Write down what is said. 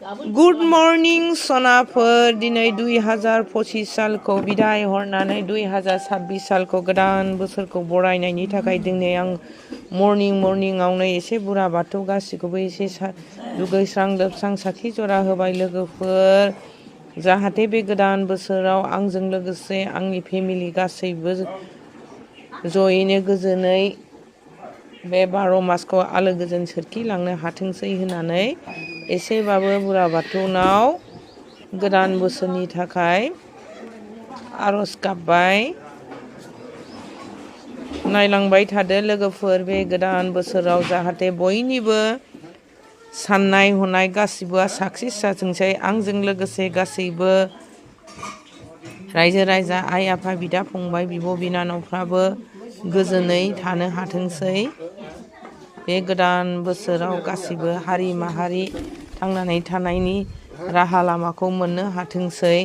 Good morning सनाफोर दिनै 2025 सालखौ बिदाय हरनानै 2026 सालखौ गोदान बोसोरखौ बरायनायनि थाखाय दिनै आं मर्निंआवनो एसे बुरा बाथौ गासिखौबो एसे दुगैस्रां लोबस्रां साखि जरा होबाय लोगोफोर जाहाथे बे गोदान बोसोराव आंजों लोगोसे आंनि फेमिलि गासैबो जयैनो गोजोनै बे 12 मासखौ आलो गोजोन सोरखिलांनो हाथोंसै होननानै एसेबाबो बुरा बाथौनाव गोदान बोसोरनि थाखाय आरज गाबबाय। नायलांबाय थादो लोगोफोर बे गोदान बोसोराव जाहाथे बयनिबो साननाय हनाय गासिबो साक्सेस जाथोंसै आंजों लोगोसे गासैबो रायजो राजा आइ आफा बिदा फंबाय बिब' बिनानावफ्राबो गोजोनै थानो हाथोंसै। बे गोदान बोसोराव गासिबो हारि माहारि थांनानै थानायनि राहा लामाखौ मोननो हाथोंसै।